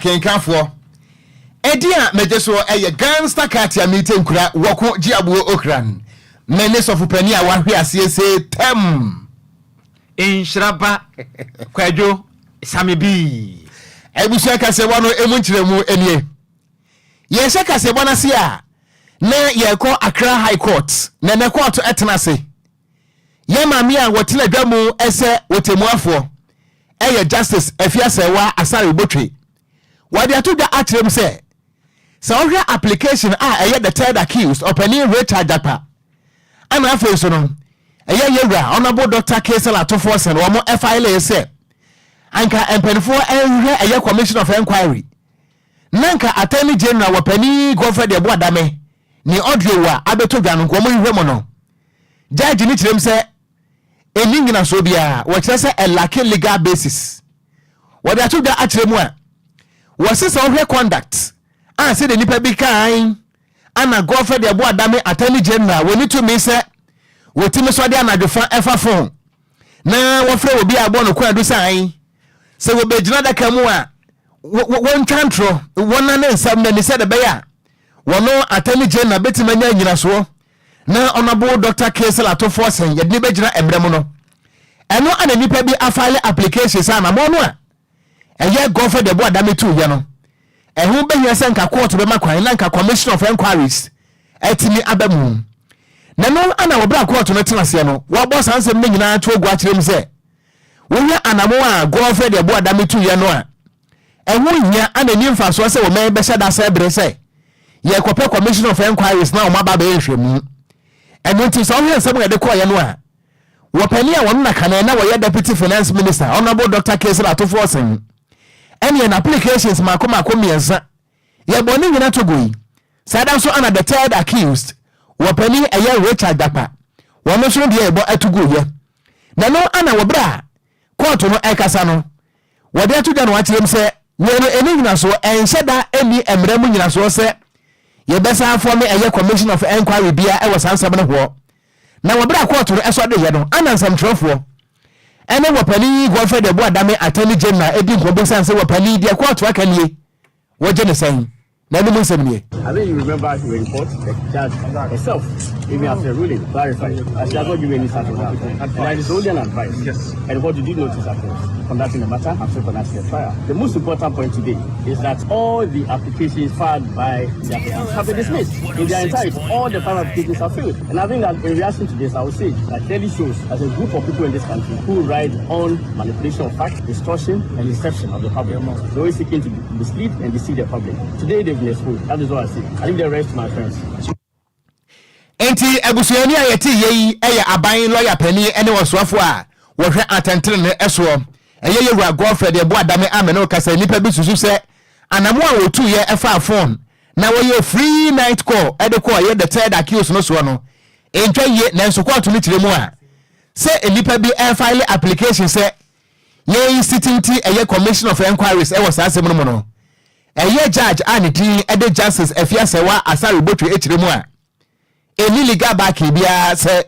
Akenkanfoɔ, ɛdin a megye soɔ ɛyɛ Gangster Cat a mete nkura wɔko gye aboɔ okran. Me ne sɔfo panin a wahwe aseɛ see tɛm. Nhyira ba Kwadwo Same Bii. Abusua kaseɛbɔ no emu nkyerɛmu nie. Yɛhyɛ kaseɛbɔ no ase a, na yɛrekɔ Accra High Court, na ɛnɛ kɔɔto ɛtena ase. Yɛn maame a wɔtena dwa mu sɛ wɔtɛmmuafoɔ yɛ Justice Afia Serwaa Asare Botwe. Wɔde ato dwa akyerɛ mu sɛ, sɛ wohwɛ application a ɛyɛ the third accused, Ɔpanin Richard Jakpa, ɛna afei nso no, ɛyɛ Yɛwura Honourable Doctor Cassiel Ato Forson wɔn ɛfaelee sɛ anka mpanimfoɔ nhwehwɛ ɛyɛ Commission of Enquiry na nka Attorney General wɔ panin Godfred Yeboah Dame ne audio a abɛtɔ dwa no nka wɔn nhwehwɛ mu no, Judge no kyerɛ mu sɛ ɛnni nnyinasoɔ biara, wɔkyerɛ sɛ ɛlacke legal basis. Wɔde ato dwa akyerɛ mu a, wɔse sɛ wohwɛ conduct a sɛdeɛ nnipa bi kae ana Godfred Yeboah Dame Attorney General wɔnni tumi sɛ wɔtumi sɔ de anadwofa ɛfa phone na wɔfrɛ obi a abɔ no kwaadu sɛ ae sɛ wɔbɛgyina adaka mu a wɔntwa ntorɔ wɔnane nsɛm no ani sɛdeɛ ɛbɛyɛ a wɔno Attorney General bɛtumi anya nnyinasoɔ na Honourable Doctor Cassiel Ato Forson yɛde no bɛgyina mmerɛ mu no, ɛno ana nnipa bi afile application sɛ anamɔn no a ɛyɛ Godfred Yeboah Dame tuiɛ no, ɛho bɛhia sɛ nka court bɛma kwan na nka Commission of Enquiries atumi aba mu. Na ɛno ana wɔ berɛ a court no tena aseɛ no, wɔabɔ saa nsɛm no nyinaa to agu akyerɛ mu sɛ wohwɛ anamɔn a Godfred Yeboah Dame tuiɛ no a, Ɛho nhia ana ɛnni mfasoɔ sɛ wɔn bɛhyɛ da sɛ bere sɛ yɛrekɔpɛ Commission of Enquiries na wɔn aba abɛyɛ nhwɛmu. Ɛno nti sɛ wohwɛ nsɛm a yɛde kɔeɛ no a, wɔpanin a wɔno na kane na wɔyɛ Deputy Finance Minister, Honourable Doctor Cassiel Ato Forson, ɛneɛ n'applications mako mako mmiɛnsa yɛbɔ ne nyina to gui. Saa da nso ana the third accused, wɔpanin ɛyɛ Richard Jakpa, wɔno nso no deɛ yɛbɔ ato guiɛ. Na ɛno ana wɔ berɛ a kɔɔto no ɛrekasa no, Wɔde ato dwa na wɔakyerɛ mu sɛ wei no ɛnni nyinasoɔ, ɛnhyɛ da nni mmara mu nyinasoɔ sɛ yɛbɛsan afɔme ɛyɛ Commission of Enquiry biara ɛwɔ saa nsɛm no hoɔ. Na wɔ berɛ a kɔɔto no ɛsɔ deeɛ no, ana nsɛmtwerɛfoɔ ɛne wɔpanin Godfred Yeboah Dame Attorney General ɛdi nkɔmmɔ bisiane sɛ wɔpanin deɛ kɔɔto aka nie, wɔgye no sɛn? N'anom nsɛm nie. I think you remember you were in court, the judge herself, even after ruling, clarified that she has not given any such order. And that is only an advice. Yes. And what you did notice after conducting the matter, after conducting the trial. The most important point today is that all the applications filed by the applicants have been dismissed in their entirety. All the five applications have failed. And I think that in reaction to this, I would say that clearly shows as a group of people in this country who ride on manipulation of facts, distortion, and deception of the public. They're always seeking to mislead and deceive the public. Today they've been exposed. That is what I see. I leave the rest to my friends. Enti abusuani a yɛte yɛ yi yɛ aban lɔya panin ne ɔsoafo a wɔhwɛ atɛntrenee soɔ. Ɛyɛ Yewura Godfred Yeboah Dame a me ne wo kasa yi. Nnipa bi susu sɛ anamo a wɔtuiɛ faa phone na wɔyɛɛ free night call de kɔɔ ɛyɛ the third accused no soɔ no ntwa yie, nanso kɔɔto no kyerɛ mu a sɛ nnipa bi refile application sɛ yɛn institute ɛyɛ commission of enquiries wɔ saa asɛm no mu no, ɛyɛ judge a ne din de Justice Afia Serwaa Asare Botwe kyerɛ mu a ɛnni legal backing biara sɛ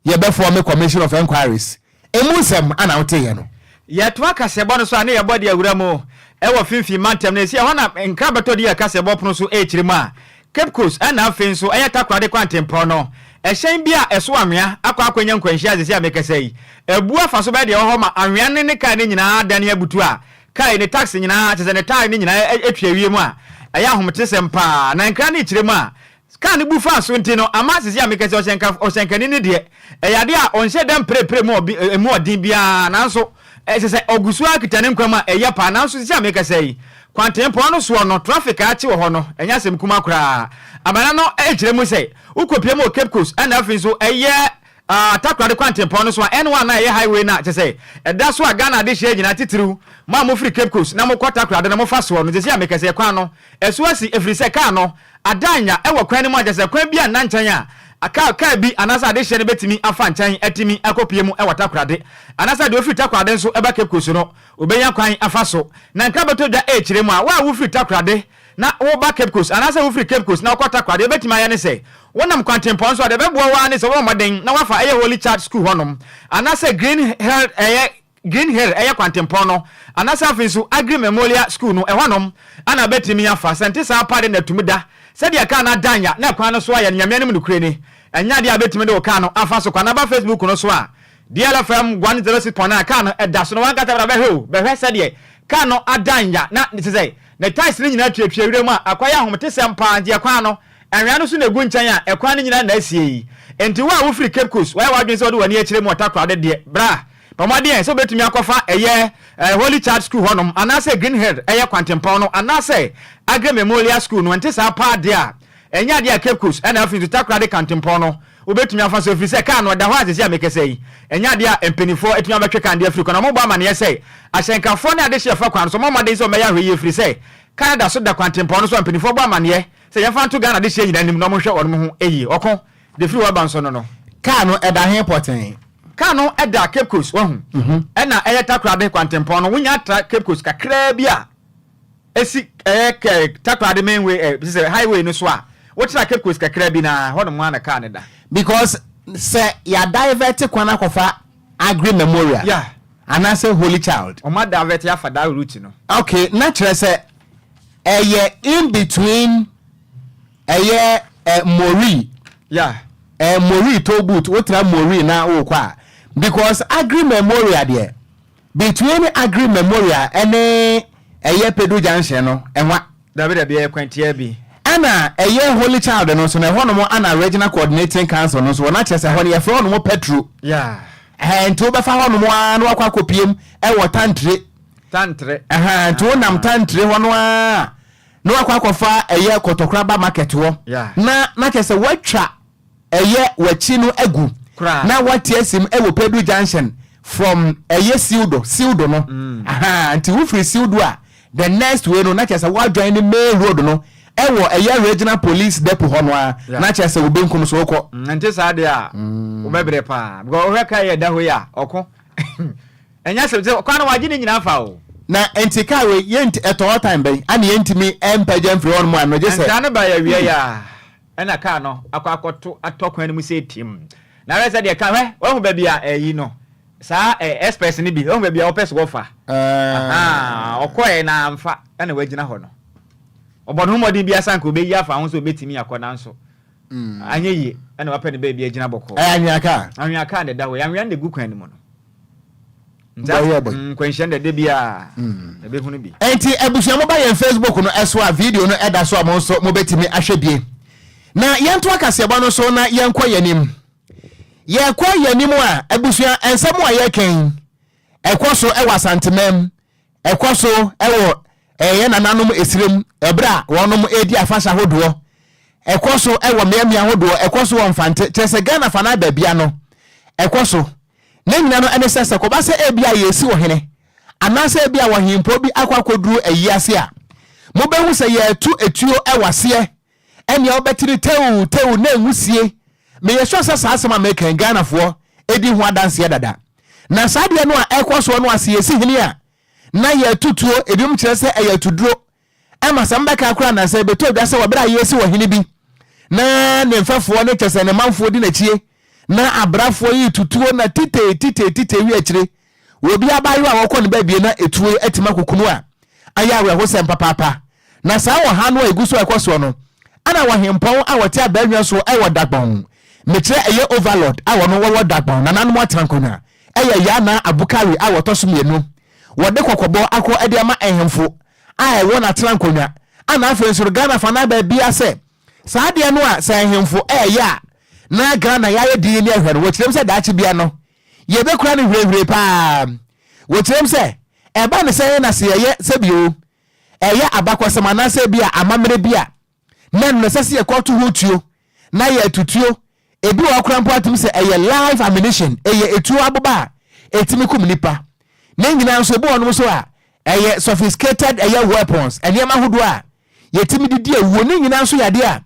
yɛbɛfɔɔme commission of enquiries. Ɛmu nsɛm ana woteeɛ no? Yɛtoa kaseɛbɔ no so a ne yɛbɔ de awura mu wɔ Finfin mantam no. Ɛsi ɛhɔ na nkra bɛtɔ di yɛ kaseɛbɔ pono so rekyerɛ mu a Cape Coast ɛna afei nso ɛyɛ Takoradi kwantempɔn no. Ɛhyɛn bi a ɛso anwea akɔ akɔnya nkwanhyia seesei a mekasa yi. Abu afa so bɛyɛ deɛ ɛwɔ hɔ ma anwea no ne kaa no nyinaa adane abutu a kaa yi ne taxi nyinaa kyerɛ sɛ ne tae no nyinaa atwi awie mu a ɛyɛ ahometesɛm paa. Na nkra no rekyerɛ mu a Kaa no bu faa so nti no, ama seesei a meka yi, ɔhyɛnka, ɔhyɛnkani no deɛ, ɛyɛ adeɛ a ɔnhyɛ da mprepre mu ɔbe, emu ɔden biara, nanso ɛsɛ sɛ ɔgu so ara kita ne nkwa mu a ɛyɛ paa. Nanso seesei a mekasa yi, kwantempɔn no soɔ no, traffic a akye wɔ hɔ no, ɛnyɛ asɛm kumaa koraa. Amena no kyerɛ mu sɛ, wokɔpue mu wɔ Cape Coast, ɛna afei nso ɛyɛ ah, Takoradi kwantempɔn no so a, N1 a ɛyɛ highway no a, kyerɛ sɛ, ɛda so a Ghana adehyeɛ nyinaa, titiriw mo a mofiri Cape Coast na mokɔ Takoradi no mofa soɔ no, seesei a mekasa yi, kwan no, ɛso asi, ɛfiri sɛ kaa no, Ada anya wɔ kwan no mu a kyerɛ sɛ kwan bi anna nkyɛn a kaa kaa bi anaasɛ adehyeɛ no bɛtumi afa nkyɛn atumi akɔpue mu wɔ Takoradi anaasɛ deɛ ɔfiri Takoradi nso ba Cape Coast no ɔbɛnya kwan afa so. Na nkra bɛtɔ dwa ɛrekyerɛ mu a wo a wofiri Takoradi na woba Cape Coast anaasɛ wofiri Cape Coast na wokɔ Takoradi wobɛtumi ayɛ ne sɛ wonam kwantempɔn so a deɛ ɛbɛboa wo ara ne sɛ wobɔ mmɔden na woafa ɛyɛ Holy Child School hɔnom anaasɛ Green Hill ɛyɛ. Green Hill ɛyɛ kwantempɔn no anaasɛ afei nso Aggrey Memorial School no ɛhɔnom ana bɛtumi afa. Sɛ nte saa paa de na atumi da sɛdeɛ kaa no adan ya na kwan no so ayɛ no. Nyame anim nokorɛ ni, ɛnyɛ adeɛ a bɛtumi de wo kaa no afa so kwan. Aba Facebook no so a, DLFM 106.9 kaa no ɛda so no wankasa bra bɛhwɛ o, bɛhwɛ sɛdeɛ kaa no adan ya na te sɛ ne tyres no nyinaa tuatua werɛ mu a akɔyɛ ahometesɛm paa. Nti ɛkwan no anwea no so na ɛgu nkyɛn a ɛkwan no nyinaa na asie yi. Nti wo a wofiri Cape Coast wayɛ w'adwene sɛ wode w'ani akyerɛ mu wɔ Takoradi deɛ, bra. Bɔ mmɔden sɛ wobɛtumi akɔfa ɛyɛ Holy Child School hɔnom anaasɛ Green Hill ɛyɛ kwantempɔn no anaasɛ Aggrey Memorial School no. Ɛnte saa paa deɛ a, ɛnyɛ adeɛ a Cape Coast ɛna afei nso Takoradi kantempɔn no wobɛtumi afa so, ɛfiri sɛ kaa no ɛda hɔ a seesei a mekasa yi, ɛnyɛ adeɛ a mpanimfoɔ atumi abɛtwe kaa no de afiri kwan. Wɔbɔ amaneɛ sɛ ahyɛnkafoɔ ne adehyeɛ fa kwan no so, wɔmmɔ mmɔden sɛ wɔbɛyɛ ahwɛyie ɛfiri sɛ kaa no da so da kwantempɔn no so a mpanimfoɔ bɔ amaneɛ sɛ yɛmfa nto Ghana adehyeɛ nyinaa anim na wɔnhwɛ wɔn ho yie. Ɔko de firi hɔ ba nso no no. Kaa no ɛda he pɔtee? Kaa no da Cape Coast, wahu. Ɛna ɛyɛ Takoradi kwantempɔn no. Wonya tra Cape Coast kakraa bi a, esi ɛyɛ kɛ Takoradi main way ɛ sɛ highway no so a, wotra Cape Coast kakraa bi na hɔnom ara na kaa no da. Because sɛ yɛ divert kwan akɔfa Aggrey Memorial Yeah. anaasɛ Holy Child. Wɔn adivert afa that route no. Okay, na kyerɛ sɛ ɛyɛ in between ɛyɛ ɛ Moree. Yeah. Ɛ Moree toll booth, wotra Moree na wokɔ a, because Aggrey Memorial deɛ, between Aggrey Memorial ɛne ɛyɛ Pedu Junction no, ɛnwa. Dabi dabi, ɛyɛ kwan tiaa bi. Ɛna ɛyɛ Holy Child no nso no, ɛhɔnom ana Regional Coordinating Council no nso wɔ, na kyerɛ sɛ ɛhɔ no yɛfrɛ hɔnom Petro. Yeah. Ɛhɛn, nti wobɛfa hɔnom ara na wakɔ akɔpiem ɛwɔ Tantre. Tantre. Ɛhɛn, nti wonam Tantre hɔ no ara na wakɔ akɔfa ɛyɛ Kɔtɔkoraba market hɔ. Yeah. Na kyerɛ sɛ woatwa ɛyɛ w'akyi no agu Koraa. na wate asim ɛwɔ Pedu Junction from ɛyɛ Siwdo, Siwdo no. Ahaa, nti wofiri Siwdo a, the next way no na kyerɛ sɛ woajoin ne main road no ɛwɔ ɛyɛ Regional Police Depot hɔ no ara, Yeah. na kyerɛ sɛ wo benkum so wokɔ. Nte saa deɛ a, wobɛbrɛ paa. Because wohwɛ kaa yi a ɛda hɔ yi a, ɔko. Ɛnyɛ asɛm sɛ kwan no wagye ne nyinaa fa o. Na nti kaa wei yɛnti ɛtɔ hɔ time bɛn ana yɛntumi mpagya mfiri hɔ nom ano gye sɛ. Ntaa no baeɛ awia yi a ɛna kaa no akɔ akɔto atɔ kwan no mu sɛ tim. Na hwɛ sɛdeɛ kaa hwɛ wahu baabi a ɛyi no saa ɛ express no bi wahu baabi a wɔpɛ sɛ wɔfa. Ahaa ɔkɔɛ na amfa ɛna wagyina hɔ no. Ɔbɔ ne ho mmɔden biara sɛ anka ɔbɛyi afa ho sɛ ɔbɛtumi akɔ nanso anyɛ yie ɛna wapɛ ne baabi agyina bɔkɔɔ. Ɛyɛ anwea kaa. Anwea kaa na ɛda hɔ yi anwea no na ɛgu kwan no mu no. Bɔyɛ bɔyɛ. Nkwanhyia no dɛ biara ɛbɛhunu bi. Enti abusua moba yɛn Facebook no so a video no da so a mo nso mobɛtumi ahwɛ bie. Na yɛntoa kaseɛbɔ no so na yɛnkɔ yɛn anim. Yɛkɔ yɛn anim a abusua nsɛm a yɛreka yi ɛkɔ so wɔ Asantemam, ɛkɔ so wɔ yɛn nananom esirem ɛberɛ a wɔnom redi afahyɛ ahodoɔ, ɛkɔ so wɔ mmeammea ahodoɔ, ɛkɔ so wɔ Mfante, kyerɛ sɛ Ghana fa no baabia no ɛkɔ so. Ne nyina no ne sɛ, sɛ kɔba sɛ ebia yɛresi ɔhene, anaasɛ ebia ɔhempɔn bi akɔ akɔduru ayi ase a, mobɛhu sɛ yɛreto etuo wɔ aseɛ, ɛnea wobɛte no tɛw tɛw na nwusie. Meyɛ sure sɛ saa asɛm a meka yi, Ghanafoɔ di ho adanseɛ dada. Na saa adeɛ no a ɛrekɔ soɔ no a, sɛ yɛsi hene a, na yɛreto tuo, ebinom kyerɛ sɛ ɛyɛ atuduro, Ɛma sɛ mobɛkae koraa nnansa yi bɛtɔɔ dwa sɛ wɔ berɛ a yɛresi ɔhene bi na ne mfɛfoɔ ne kyɛ sɛ ne manfoɔ di n'akyie na abrafoɔ yi tutuo na titei titei titei wi akyire wɔ obi abaayewa a wɔkɔ ne baabie na etuo yi atumi akokunu a ayɛ awerɛhosɛm papaapa. Na saa ɔha no a ɛgu so a ɛkɔ soɔ no ana ɔhempɔn a wɔte abaanwa soɔ ɛwɔ Dagbɔn mekyerɛ ɛyɛ Overlord a wɔno wɔwɔ Dagbɔn nananom atena nkonnwa ɛyɛ Yaa Abukari a wɔtɔ so mmienu wɔde kɔkɔbɔ akɔ de ama ahemfo a ɛwɔ n'atena nkonnwa ana afei nso no Ghana fa no baabia sɛ saa adeɛ no a sɛ ahemfo ɛɛyɛ a na Ghana yɛayɛ din ne ɛhwɛ no wɔkyerɛm sɛ daakye bia no yɛbɛkura no hwirehwire paa. Wɔkyerɛm sɛ ɛba ne sɛ na sɛ yɛyɛ sɛ bio ɛyɛ abakɔsɛm anaasɛ bi a amammerɛ bi a na ɛno ɛsɛ sɛ yɛkɔto ho tuo na yɛto tuo. Ebi wɔ hɔ koraa mpo atumi sɛ ɛyɛ live ammunition, ɛyɛ etuo aboba a ɛtumi kum nipa. Ne nyinaa nso ebi wɔ nom nso a ɛyɛ sophisticated ɛyɛ weapons, nneɛma ahodoɔ a yɛtumi de di awuo. Ne nyinaa nso yɛ adeɛ a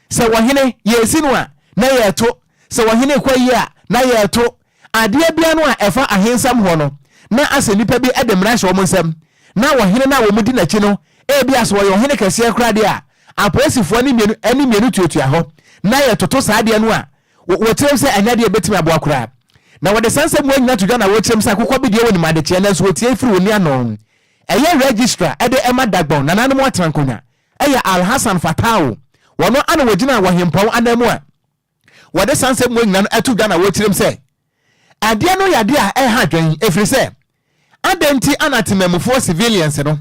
sɛ ɔhene yɛresi no a na yɛreto, sɛ ɔhene rekɔ ayie a na yɛreto. Adeɛ biara no a ɛfa ahensɛm hoɔ no, na asɛ nnipa bi de mmara hyɛ wɔn nsam, na ɔhene no a wɔdi n'akyi no, ebia sɛ ɔyɛ ɔhene kɛseɛ koraa deɛ a, apolisifoɔ ne mmienu ne mmienu tuatua hɔ, na yɛtoto saa adeɛ no a, wɔkyerɛm sɛ ɛnyɛ adeɛ a ɛbɛtumi aboa koraa. Na wɔde saa nsɛm wei nyina to dwa na wɔkyerɛm sɛ akokɔ bi deɛ wɔnim adekyeɛ nanso wɔtie firi wɔn ano. Ɛyɛ Registrar de ɛma Dagbon nananom atena nkonnwa ɛyɛ Alhassan Fatawu. Wɔno ana wɔgyina wɔ hempɔn ananmu a wɔde saa nsɛm wei nyina no ato dwa na wɔkyerɛm sɛ adeɛ no yɛ adeɛ a ɛha adwen ɛfiri sɛ adɛn nti ana temamufoɔ, civilians no,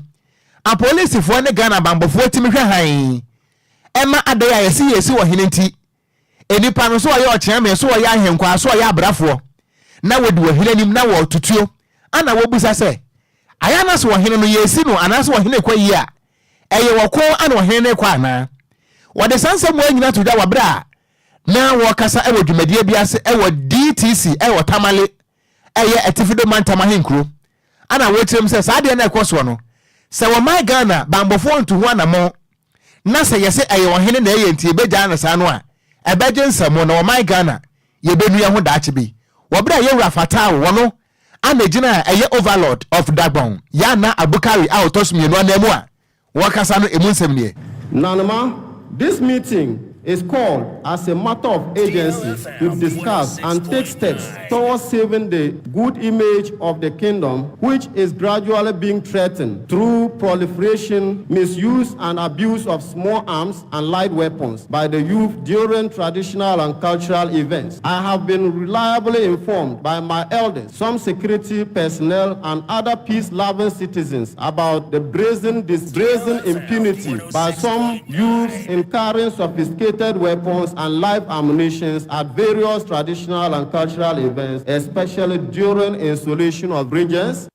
apolisifoɔ ne Ghana bambɔfoɔ tumi hwɛ hann ɛma adeɛ a yɛsi yɛsi wɔ hene nti nipa no so ɔyɛ ɔkyeame, so ɔyɛ ahenkwaa, so ɔyɛ abrafoɔ na wɔdi ɔhene anim na wɔtutuo ana wɔbusa sɛ ayɛ ana so ɔhene no yɛsi no anaasɛ ɔhene kɔ yie a ɛyɛ wɔko ana ɔhene no kɔ anaa. Wɔde saa nsɛm wɔn nyinaa to dwa wɔ berɛ a na wɔkasa ɛwɔ dwumadie bi ase ɛwɔ DTC ɛwɔ Tamale, ɛyɛ Atifido mantam ahenkuro, ana wɔkyerɛ mu sɛ saa adeɛ no ɛkɔ soɔ no, sɛ wɔman Ghana bambɔfoɔ nto ho anammɔn na sɛ yɛsɛ ɛyɛ ɔhene na ɛyɛ nti yɛbɛgyaa no saa no a, ɛbɛgye nsɛm na wɔman Ghana yɛbɛnua ho daakye bi. Wɔberɛ a yɛwura Fatawo wɔno ana gyina a ɛyɛ Overlord of Dagbon, Yana Abukari a ɔtɔ so mmienu anan mu a wɔkasa no, emu nsɛm nie. Nanama, this meeting is called as a matter of urgency to discuss and take steps towards saving the good image of the kingdom, which is gradually being threatened through proliferation, misuse, and abuse of small arms and light weapons by the youth during traditional and cultural events. I have been reliably informed by my elders, some security personnel, and other peace-loving citizens about the brazen impunity by some youths in carrying sophisticated weapons and live ammunition at various traditional and cultural events, especially during installation of regents.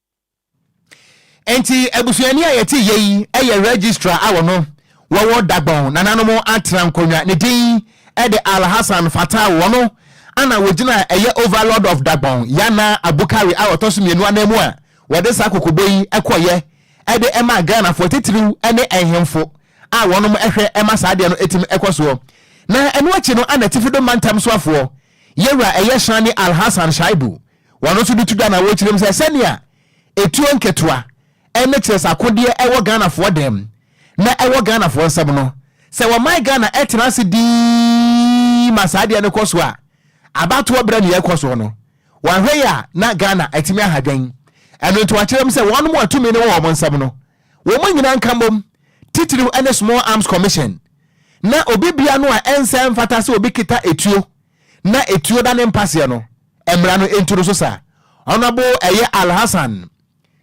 Nti abusuani a yɛte yɛ yi yɛ registrar a wɔno wɔwɔ Dagbɔn nananom atena nkonnwa, ne din de Alhassan Fataw. Wɔno ana wɔgyina ɛyɛ Overlord of Dagbɔn, Yana Abukari a ɔtɔ so mmienu anan mu a wɔde saa kokobɔ yi kɔyɛ ɛde ɛma Ghanafoɔ titiriw ne ɛhemfo a wɔnom hwɛ ɛma saa adeɛ no ɛtumi ɛkɔ soɔ. Na ɛno akyi no ana Atifi mantam soafoɔ, yɛwura ɛyɛ Shani Alhassan Shaibu, wɔn nso de to dwa na wɔkyerɛ mu sɛ sɛnea etuo nketewa ɛne kyerɛ sɛ akodeɛ ɛwɔ Ghanafoɔ dɛm na ɛwɔ Ghanafoɔ nsɛm no, sɛ wɔman Ghana ɛtena ase dii ma saa adeɛ no kɔ so a, abatoɔ berɛ ne yɛkɔ soɔ no, wɔahwɛ yi a na Ghana ɛtumi ahadwɛn. Ɛno nti wɔakyerɛ mu sɛ wɔn mu atumi no wɔ wɔn nsɛm no, wɔn mu nyinaa nka mbom, titiriw ɛne Small Arms Commission, na obi bia no a ɛnsɛ mfata sɛ obi kita etuo na etuo da ne mpaseɛ no, mmara no ntu no so saa. Ɔnabo ɛyɛ Alhassan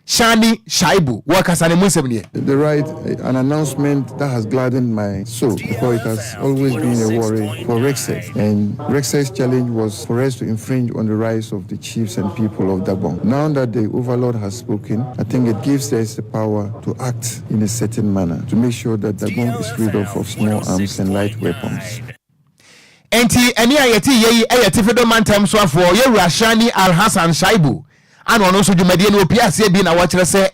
Shani Shaibu, wɔkasa ne mu nsɛm nie. The right, an announcement that has gladdened my soul because it has always been a worry for REGSEC. And REGSEC's challenge was for us to infringe on the rights of the chiefs and people of Dagbon. Now that the overlord has spoken, I think it gives us the power to act in a certain manner to make sure that Dagbon is rid of small arms and light weapons. Enti ɛne a yɛte yɛ yi ɛyɛ Tifido mantam soafoɔ, yɛwura Shani Alhassan Shaibu, ana ɔno nso dwumadie no opie aseɛ bi na wɔkyerɛ sɛ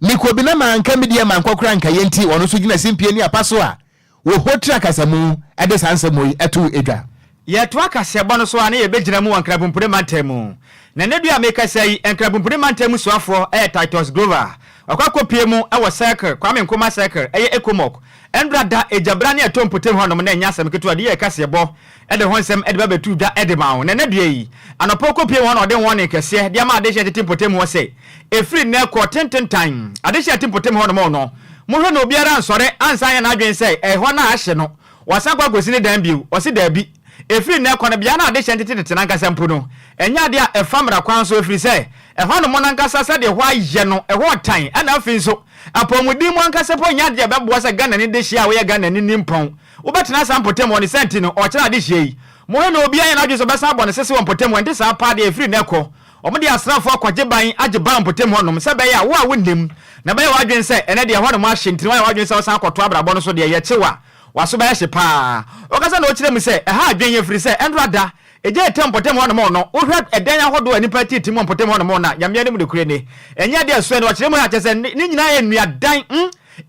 mekɔ bi na manka mi deɛ mankɔkora nkayɛ, nti ɔno nso gyina simpie ne apa so a wɔhɔ tiri akasamu ɛde saa nsɛm yi ɛto edwa. Yɛtoa kaseɛbɔ no so a ne yɛbɛgyina mu wɔ Nkrabompire mantam mu. Na ne dua a mekasa yi, Nkrabompire mantam mu soafoɔ ɛyɛ Titus Glover. Ɔkɔ akɔpie mu ɛwɔ Circle, Kwame Nkrumah Circle, ɛyɛ ECOMOG. Ɛndra da egyabra ne ɛtɔ mpotam hɔnom na ɛnyɛ asɛm ketewa de yɛ kaseɛbɔ ɛde ho nsɛm ɛde ba bɛtu dwa ɛde ma wo. Na ne dua yi anɔpɔ kɔpie mu hɔ na ɔde wɔn ne kɛseɛ de ama adehyɛ tete mpotam hɔ sɛ ɛfiri nnɛ kɔ tententan adehyɛ te mpotam hɔnom no, mohwɛ na obiara nsɔre ansa yɛ n'adwene sɛ ɛhɔ no a ahye no wasan kɔ akɔsi ne dan bio. Ɔsi daabi, ɛfiri nnɛ kɔ no, bea no adehyɛ ntete tete nankasa mpo no, ɛnyɛ adeɛ a ɛfa mmara kwan so, ɛfiri sɛ ɛhɔ nom nankasa sɛdeɛ ɛhɔ ayɛ no, ɛhɔ ɔtan, ɛna afei nso apɔmuden mu ankasa po nyɛ adeɛ a ɛbɛboa sɛ Ghana ni de hyia a woyɛ Ghana ni ni mpɔn wobɛtena saa mpɔtam hɔ ne sɛ. Nti no ɔkyerɛ adehyɛ yi, mohwɛ na obiara yɛ n'adwene sɛ ɔbɛsan abɔ ne sese wɔ mpɔtam hɔ, ɛnte saa paa deɛ, ɛfiri nnɛ kɔ ɔmo de asraafoɔ akɔgye ban, agye ban mpɔtam hɔnom sɛ bɛyɛ a wo a wonnim na bɛyɛ w'adwene sɛ ɛnɛ deɛ ɛhɔ nom ahye nti na wayɛ w'adwene sɛ wosan akɔto abrabɔ no so deɛ, yɛkyew a waso bɛyɛ hye paa. Ɔkasa na ɔkyerɛ mu sɛ ɛha adwene yɛ firi sɛ ɛndora da ɛgya ɛtɛ mpɔtam hɔnom no, wohwɛ ɛdan ahodoɔ a nnipa tiiti mu mpɔtam hɔnom na Nyame anim de kure ne ɛnyɛ adeɛ ɛsoɛ no. Ɔkyerɛ mu ha kyɛ sɛ ne nyinaa yɛ nnuadan,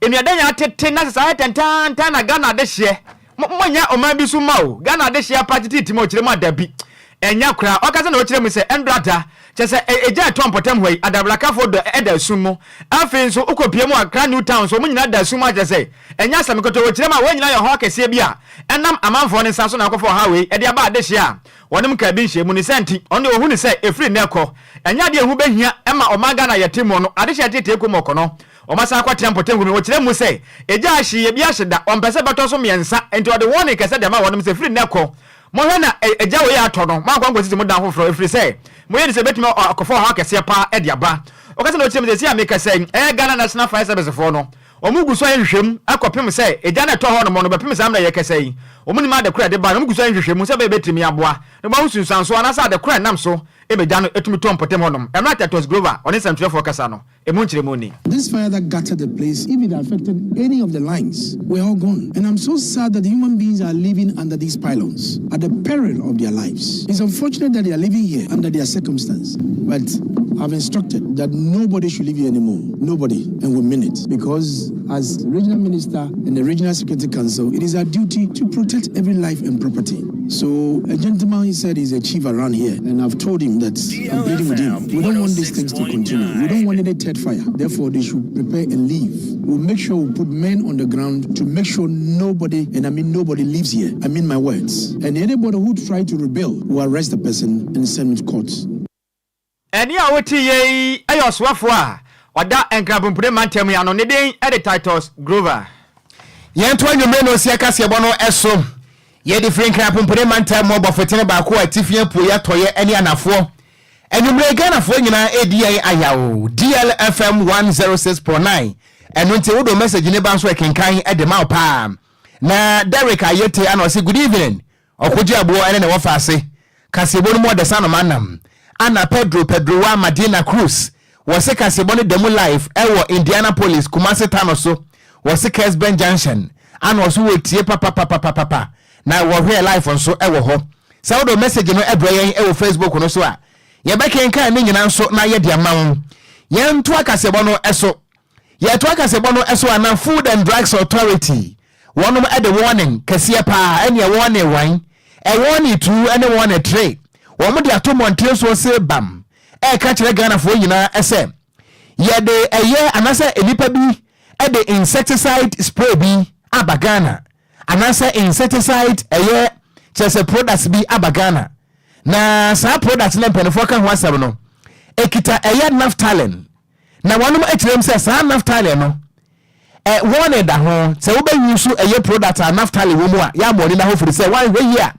nnuadan yɛ atete na sɛ saa yɛ tɛntantan na Ghana adehyeɛ monyɛ ɔman bi so ma o Ghana adehyeɛ apa tete mu. Ɔkyerɛ mu adabi. Ɛnyɛ koraa. Ɔkasa na ɔkyerɛ mu sɛ ɛndora da, kyerɛ sɛ egya a ɛtɔ mpɔtam hɔ yi, adabrakafoɔ dɔ ɛda sum mu. Afei nso wokɔpue mu Accra New Town nso, wɔn nyinaa da sum mu a kyerɛ sɛ ɛnyɛ asɛm ketewa. Wɔkyerɛ mu a, wɔn nyinaa yɛ ɔhaw kɛseɛ bi a ɛnam amanfoɔ no nsa so na akɔfa ɔhaw wei de aba adehyeɛ a wɔnom nkaa bi nhyɛɛ mu. Ne saa nti, ɔno deɛ ɔhu no sɛ ɛfiri nnɛ rekɔ, ɛnyɛ adeɛ a ɛho bɛhia ma ɔman Ghana a yɛte mu no, adehyeɛ teetee kɔ mu ɔkɔ no, wɔasan akɔtena mpɔtam hɔ bio. Wɔkyerɛ mu sɛ egya ahye, ebi ahye da, ɔmpɛ sɛ ɛbɛtɔ so mmiɛnsa, enti ɔde warning kɛseɛ de ama wɔnom sɛ firi nnɛ rekɔ, Monhwɛ na egya wei a atɔ no, moankɔ ankɔsisi mo dan foforɔ, ɛfiri sɛ moyɛ no sɛ ɛbɛtumi akɔfa ɔhaw kɛseɛ pa ara de aba. Ɔkasa na ɔkyerɛ mu sɛ, seesei a merekasa yi, ɛyɛ Ghana National Fire Service foɔ no, wɔn gu so ayɛ nhwehwɛmu kɔpem sɛ egya no a ɛtɔ hɔ nom no, bɛpem saa mmerɛ a yɛrekasa yi, wɔn nnim ade korɔ a ɛde baeɛ, na wɔn gu so ayɛ nhwehwɛmu sɛ ɛbɛyɛ bɛtumi aboa na wɔahu nsunsuansoɔ anaasɛ ade korɔ a ɛnam so ma egya no tumi tɔ mpɔtam hɔ nom. Mmerɛ a Titus Glover, ɔne nsɛmtwerɛfoɔ kasa no, Emu nkyerɛmu ni. This fire that gutted the place, if it affected any of the lines, we're all gone. And I'm so sad that human beings are living under these pylons at the peril of their lives. It's unfortunate that they are living here under their circumstance, but I've instructed that nobody should live here anymore. Nobody. And we mean it. Because as regional minister and the regional security council, it is our duty to protect every life and property. So a gentleman, he said he's a chief around here, and I've told him that I'm pleading with him. We don't want these things to continue. We don't want any third fire. Therefore, they should prepare and leave. We'll make sure we put men on the ground to make sure nobody, and I mean nobody, lives here. I mean my words. And anybody who try to rebel, will arrest the person and send him to court. Ɛnne a wote yi yɛ ɔsoafoɔ a ɔda Nkrabompire mantam yi ano, ne din de Titus Grover. Yɛnto anwummere no nsia kaseɛbɔ no so. Yɛde firi Nkrabompire mantam mu ɔbɔfotene baako a atifi apueɛ, atɔeɛ ne anafoɔ. Anwummere yi Ghanafoɔ nyinaa redi yɛn ayaw. DLFM 106.9. Ɛno nti wode wo message ne ba nso ɛkenkan de ma wo paa. Na Derrick Ayete ana ɔse good evening. Ɔkogye aboɔ ne ne wɔfa ase kaseɛbɔ no mu ɔdɛsa noma nam Ana Pedro Pedroa Madina Cruz wɔse kaseɛbɔ no da mu live ɛwɔ Indianapolis Kumasi Tano so wɔse Kesben Junction ana ɔso wɔtie papapapapapa na wɔhwɛɛ live nso ɛwɔ hɔ sɛ wode wo message no ɛbrɛ yɛn ɛwɔ Facebook no so a yɛbɛkenkan ne nyina nso na yɛde ama wo. Yɛntoa kaseɛbɔ no so. Yɛtoa kaseɛbɔ no so a na Food and Drugs Authority wɔnom de warning kɛseɛ paa ɛneɛ warning one, warning two ɛne warning three wɔn de ato mmɔnten soɔ se bam ɛreka kyerɛ Ghanafoɔ nyinaa sɛ yɛde ɛyɛ anaasɛ nnipa bi de insecticide spray bi aba Ghana anaasɛ insecticide ɛyɛ kyerɛ sɛ products bi aba Ghana na saa products no mpanimfoɔ ka ho asɛm no ɛkita ɛyɛ naphthalene. Na wɔnom kyerɛm sɛ saa naphthalene no ɛ wɔne da ho sɛ wobɛ use ɛyɛ product a naphthalene wɔ mu a yɛ ama ɔni da hɔ firi sɛ wanhwɛ yie a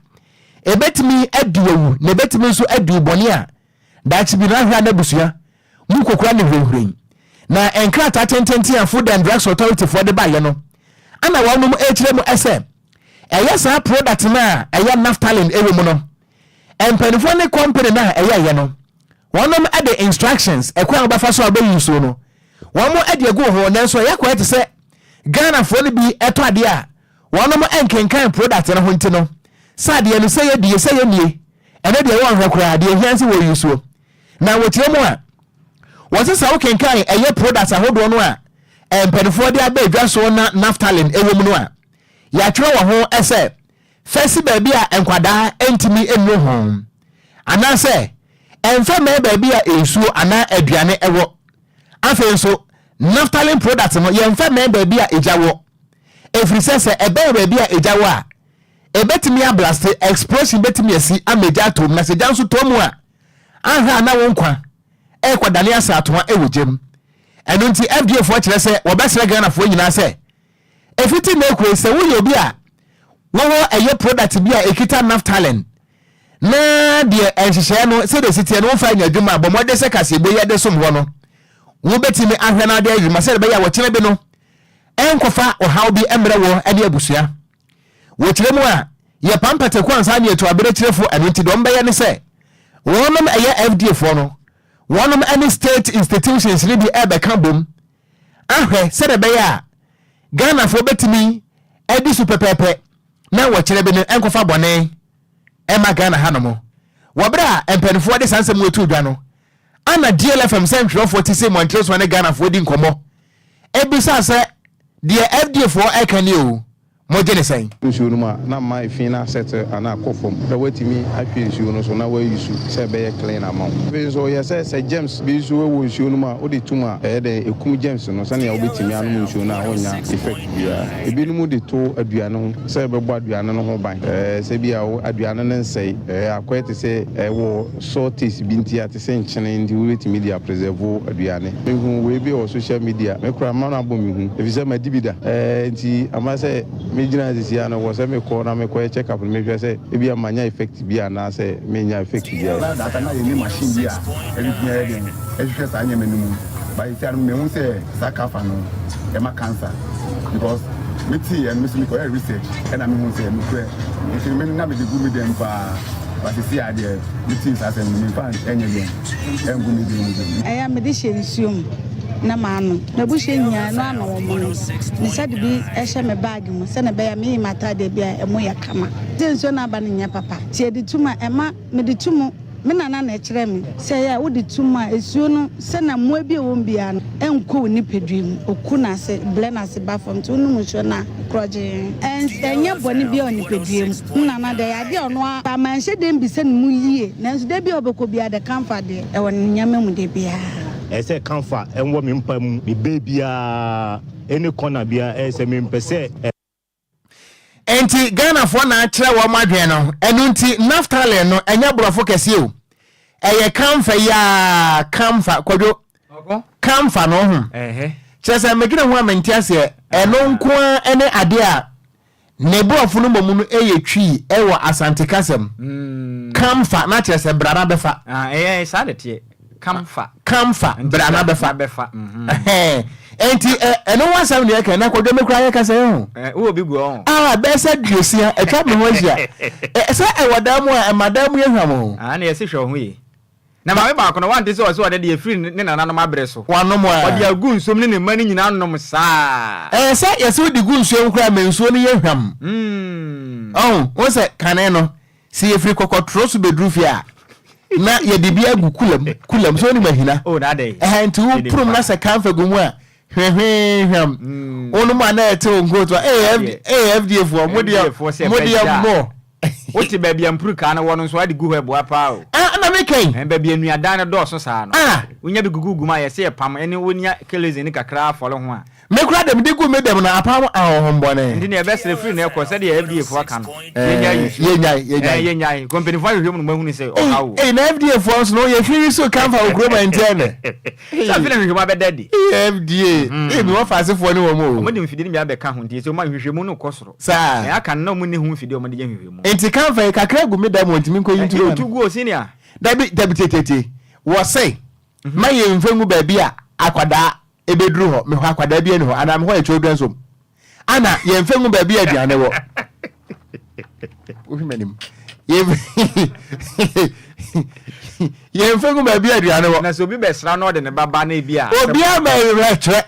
ɛbɛtumi adi wawu na ɛbɛtumi nso adi wo bɔne a daakye bi no ahwɛ a n'abusua mu kokora ne hwirenhwiren. Na nkrataa tententen a Food and Drugs Authority foɔ de baeɛ no ana wɔnom ɛkyerɛ mu ɛsɛ ɛyɛ saa product no a ɛyɛ naphthalene ɛwɔ mu no Mpaninfoɔ ne company no a ɛyɛɛyɛ no wɔnom de instructions ɛkwan a wobɛfa so a wobɛ use no wɔn de agu ho nanso ɛyɛ akɔyɛ te sɛ Ghanafoɔ no bi ɛtɔ adeɛ a wɔnom nkenkan product no ho nti no sɛ adeɛ no sɛ yɛ die sɛ yɛ nie ɛno deɛ wɔnhwɛ koraa deɛ ɛhia nse wɔ use na wɔkyerɛ mu a wɔse sɛ wokenkan ɛyɛ product ahodoɔ no a mpaninfoɔ de aba adwa soɔ na naphthalene ɛwɔ mu no a yɛatwerɛ wɔ ho sɛ Fa si baabi a nkwadaa ntumi nnuru ho, anaasɛ mfa mmɛn baabi a nsuo anaa aduane wɔ. Afei nso, naphthalene product no, yɛmfa mmɛn baabi a egya wɔ, ɛfiri sɛ sɛ ɛbɛn baabi a egya wɔ a, ɛbɛtumi ablaste, explosion bɛtumi asi ama egya atɔ mu, na sɛ egya nso tɔ mu a, anhwɛ a na wo nkwa ɛrekɔdane asraatoa wɔ gya mu. Ɛno nti FDA foɔ kyerɛ sɛ wɔbɛsrɛ Ghanafoɔ nyinaa sɛ, Ɛfiti nnɛ rekɔ yi, sɛ woyɛ obi a wowɔ ɛyɛ product bi a ɛkita naphthalene na deɛ nhyehyɛeɛ no sɛdeɛ ɛsi teɛ no womfa nyɛ adwuma a, bɔ mmɔden sɛ kaseɛbɔ yi de som hɔ no, wobɛtumi ahwɛ no ade adwuma sɛdeɛ ɛbɛyɛ a wɔkyena bi no ɛnkɔfa ɔhaw bi mmerɛ wɔ ne abusua. Wɔkyerɛ mu a, yɛpam pataku ansa ne yɛtu aberɛkyerɛfoɔ, ɛno nti deɛ wɔbɛyɛ ne sɛ wɔnom ɛyɛ FDA foɔ no, wɔnom ne state institutions no bi ɛbɛka bom ahwɛ sɛdeɛ ɛbɛyɛ a Ghanafoɔ bɛtumi adi so pɛpɛɛpɛ na wɔkyerɛ bi no nkɔfa bɔne mma Ghana hanom. Wɔ berɛ a mpanimfoɔ de saa nsɛm wei too dwa no, ana DLFM sɛntwerɛfoɔ te sɛ mmɔntene so ne Ghanafoɔ di nkɔmmɔ bisaa sɛ deɛ FDA foɔ ɛka nie o, Mogye ne sɛn? Nsuo no mu a, na ama efi no asɛte anaa akɔ fam na woatumi ahwie nsuo no so na woayi su sɛ ɛbɛyɛ clean ama wo. Afei nso ɔyɛ sɛ sɛ germs bi nso wɔ nsuo no mu a wode to mu a ɛyɛ dɛn ɛkum germs no sɛnea wobɛtumi anom nsuo no a wonnya effect biara. Ebinom de to aduane ho sɛ ɛbɛbɔ aduane no ho ban sɛ bi a aduane no nsɛe akɔyɛ te sɛ ɛwɔ salt taste bi nti a te sɛ nkyene nti wobɛtumi de apreserve aduane. Mehuu wei bi wɔ social media, me koraa ma no abɔ me hu efisɛ madi bi da nti ama sɛ megyina sisi ara no wɔ sɛ mekɔ na mekɔyɛ check up no mehwɛ sɛ ebia manya effect bi anaasɛ mennya effect biara. Na that time na yɛnni machine bi a ɛbɛtumi ayɛ dɛn ɛhwehwɛ saa nneɛma no mu but seesei ara no mahu sɛ saa kafa no ɛma cancer because me teeɛ no me nso mekɔyɛɛ research ɛna mehu sɛ nokorɛ nti me na mede gu me dan mu paa but seesei ara deɛ metee saa asɛm no memfa ɛnyɛ dɛn ɛngu me dan mu bio. Ɛyɛ a mede hyɛ nsuo mu na manom. M'abusua nyinaa, ɛno ara na wɔnom. Mesa de bi hyɛ me baage mu sɛdeɛ ɛbɛyɛ a meyi m'ataadeɛ bi a ɛmu yɛ kama. Sɛ nsuo no aba no nyɛ papa nti yɛde to mu a, ɛma mede to mu. Me nana na ɛkyerɛɛ me sɛ ɛyɛ a wode to mu a, nsuo no sɛnea mmoa bi a ɛwɔ mu biara no nkɔ wo nipadua mu. Ɔku no ase, brɛ no ase ba fam. Nti wonom nsuo no a, korɔgyee. Ɛnyɛ bɔne biara wɔ nipadua mu. Me nana deɛ, ɛyɛ adeɛ a ɔno ara manhyɛ da mmisa ne mu yie, nanso da biara a ɔbɛkɔ biara, the camphor deɛ, ɛwɔ ne nneɛma mu da biara. Ɛsɛ sɛ camphor wɔ me mpa mu, me baabiara, any corner biara, ɛyɛ sɛ mempɛ sɛ. Enti Ghanafoɔ na akyerɛ wɔn adwene no, ɛno nti naphthalene no ɛnyɛ borɔfo kɛseɛ o, ɛyɛ camphor yi ara, camphor, Kwadwo, camphor no ho. Kyerɛ sɛ medwene ho a mente aseɛ, ɛno nko ara ne adeɛ a ne borɔfo no mmom no yɛ twi wɔ Asante kasa mu. Camphor na kyerɛ sɛ bra na bɛfa. Ɛyɛ saa na ɛteɛ. Camphor. Camphor bra na bɛfa. Bɛfa. Enti ɛno ho asɛm na yɛka na kɔdwa me koraa yɛka sɛ ɛho. Wowɔ bi gu hɔ. Ah, bɛyɛ sɛ duosia atwa me ho ahyia. Sɛ ɛwɔ dan mu a ɛma dan mu yɛ hwam o. Ah, na yɛse hwɛ wo ho yie. Na maame baako no, wante sɛ ɔse ɔde deɛ ɛfiri ne nananom abrɛ so. Wanom a. Ɔde agu nsuom ne ne mma no nyinaa nom saa. Ɛyɛ sɛ yɛse wode gu nsuom koraa ma nsuo no yɛ hwam. Ɔho, wohu sɛ kane no, Sɛ yɛfiri kɔkɔtorɔ so bɛduru fie a, na yɛde bi agu kula mu, kula mu. So wonim ahina? Oh, na adɛn? Ɛhɛ, nti wo purum na sɛ kamfa gu mu a, hwehwee hwam. Mm. Wonom a na ɛte wo nkoto a, ee, ee, FDA foɔ, mo deɛ, mo deɛ mo. Wote baabi a mpurukaa no wɔ no nso ade gu hɔ ɛboa paa o. Ah, na me kɛn. Ɛn baabi a nnuadan no dɔɔso saa no. Ah. Wonya bi gugu gu mu a yɛsɛ yɛpam ɛne wonya kerosene ne kakra afɔre ho a. Me koraa deɛ mede gu me dɛm no apam ahonhommɔne. Nti nea ɛbɛsrɛ firi nnɛ kɔ sɛdeɛ FDA foɔ aka no, yɛnnyae use. Yɛnnyae, yɛnnyae. Ɛɛ, yɛnnyae. Kɔ mpanimfoɔ ahwehwɛ mu na wɔahunu sɛ ɔhaw wɔ. Ei, na FDA foɔ nso no, yɛhwiri yi so kamfa wɔ kurom a nti ɛnɛ. Sɛ afei na nhwehwɛmu abɛda adi. Ei, FDA. Ei, me wɔfa asefoɔ ne wɔn o. Wɔde mfidie no bi abɛka ho nti, sɛ wɔma nhwehwɛmu no kɔ soro. Saa. Nea aka no na wɔnni ho mfidie a wɔde yɛ nhwehwɛmu. Nti kamfa yi kakra gu me dɛm o, ntumi nkɔyi ntu ma no. Ɛtu gu o, senior. Dabi, dabi, tietietie. Wɔse, ma yɛmfa ngu baabi a akwadaa Ebeduru hɔ, mehɔ akwadaa bi ani hɔ anaa mehɔ yɛ children's home. Ana yɛmfa ngu baabi a aduane wɔ. Wohwɛ m'anim. Yɛmfa ngu baabi a aduane wɔ. Na sɛ obi bɛsra na ɔde ne ba ba na ebi a. Obi a mɛkyerɛ.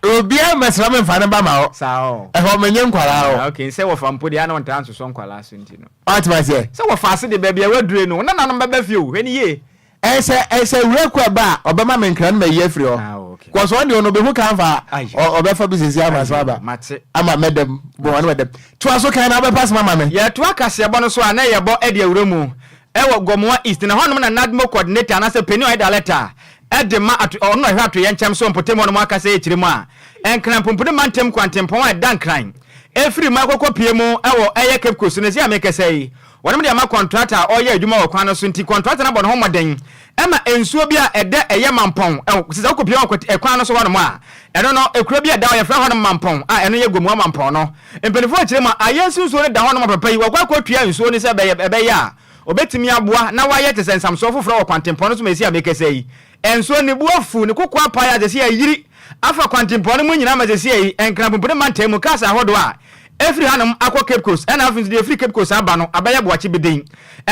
Obi a mɛsra me nfa ne ba ma hɔ. Saa o. Ɛhɔ menye nkwadaa hɔ. Ah, okay, sɛ wɔfa mpo deɛ ana ɔntaa nsosɔ nkwadaa so nti no. Ɔte ma seɛ. Sɛ wɔfa ase de baabi a wadure no, nananom bɛba fie o, hwɛ ne yie. Ɛsɛ ɛsɛ wura kɔ ɛba a ɔbɛma me nkra no mayi afiri hɔ. Ah, okay. Kɔsɔ ɔne ɔno ɔbɛhu kan fa Ayo. ɔbɛfa bi sisi ama so aba. Mate. Ama mɛdɛm bɔ ɔne mɛdɛm. Toa so kan na wobɛpa soma ma me. Yɛtoa kaseɛbɔ no so a na yɛbɔ de awura mu wɔ Gomoa East na hɔnom na NADMO coordinator anaasɛ panin a ɔyɛ director de ma ato ɔno na ɔhwɛ atoyɛnkyɛm so mpɔtam hɔnom akasa yi kyerɛ mu a Nkran Pumpuni mantam kwantempɔn a ɛda Nkran ɛfiri mu akɔkɔ pie mu wɔ ɛyɛ Cape Coast no ɛsei a mekasa yi Wɔnom de ama kɔntrata a ɔreyɛ adwuma wɔ kwan no so nti kɔntrata no abɔ ne ho mmɔden ma nsuo bi a ɛdɛ ɛyɛ Mampɔn ɛho sɛ sɛ wokɔpie wɔ kwan no so hɔnom a ɛno no ekuro bi a ɛda hɔ yɛfrɛ hɔnom Mampɔn a ɛno yɛ Gomoa Mampɔn no mpanimfoɔ akyerɛ mu a ayɛ nso nsuo no da hɔnom papa yi wɔkɔ akɔtua nsuo no sɛ ɛbɛyɛ ɛbɛyɛ a ɔbɛtumi aboa na wayɛ te sɛ nsamsoɔ foforɔ wɔ kwantempɔn no so ma ɛsi a mekasa yi Nso ne bo afuw, ne koko apae a seesei ayiri afa kwantempɔn no mu nyinaa ma seesei Nkran-Pumpuni mantam mu cars ahodoɔ a ɛfiri hanom akɔ Cape Coast ɛna afei nso deɛ ɛfiri Cape Coast aba no abɛyɛ boakye beden.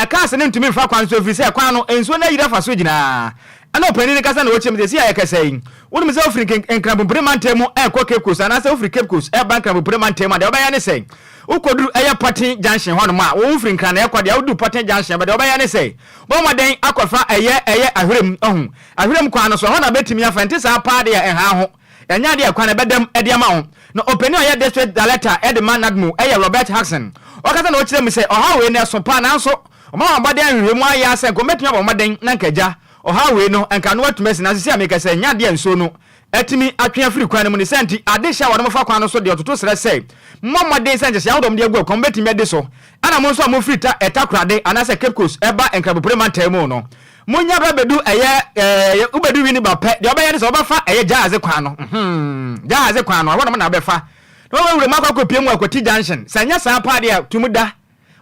Cars no ntumi mfa kwan so ɛfiri sɛ kwan no nsuo no ayiri afa so gyinaa. Ɛna ɔpanin no kasa na ɔkyerɛ mu seesei a yɛkasa yi wonim sɛ wofiri Nkran-Pumpuni mantam mu ɛrekɔ Cape Coast anaasɛ wofiri Cape Coast ɛreba Nkran-Pumpuni mantam mu a deɛ wobɛyɛ ne sɛ wokɔduru ɛyɛ Pɔten Junction hɔnom a wofiri Nkran na ɛkɔ deɛ woduru Pɔten Junction bɛ deɛ wobɛyɛ ne sɛ Bɔ mmɔden akɔfa ɛyɛ ɛyɛ ahwerɛm, ɔho, ahwerɛm kwan no so, ɛhɔ na bɛtumi afa, ɛnte saa paa deɛ ɛnha ho. Ɛnyɛ adeɛ a kwan ɛbɛdam de ama wo. Na ɔpanin a ɔyɛ District Director de ma NADMO yɛ Robert Hudson. Ɔkasa na ɔkyerɛ mu sɛ ɔhaw wei no ɛso paa nanso wɔn a wɔabɔden ahwehwɛ mu ayɛ ara sɛ nka wɔbɛtumi abɔ mmɔden na nka agya ɔhaw wei no nka ano atumi asi nanso seesei a meka sɛ ɛnyɛ adeɛ a nsuo no atumi atwe afiri kwan no mu ne saa nti adehye a wɔde fa kwan no so deɛ ɔtoto srɛ sɛ mommɔ mmɔden sɛ nhyehyɛe ahodoɔ a wɔde agu akwan mu bɛtumi adi so ɛna mo nso a mofiri ta Takoradi anaasɛ Cape Coast ɛba Nkrabopore mantam mu no Monya ba bɛdu ɛyɛ ɛɛ wobɛdu Winneba pɛ, deɛ wobɛyɛ ne sɛ wobɛfa ɛyɛ Gyaadze kwan no, mm-hmm, Gyaadze kwan no, ɛhɔ nom na wobɛfa. Na wobɛwura mu akɔ akɔpue mu Akwati Junction. Sɛ ɛnyɛ saa paa deɛ a, tu mu da.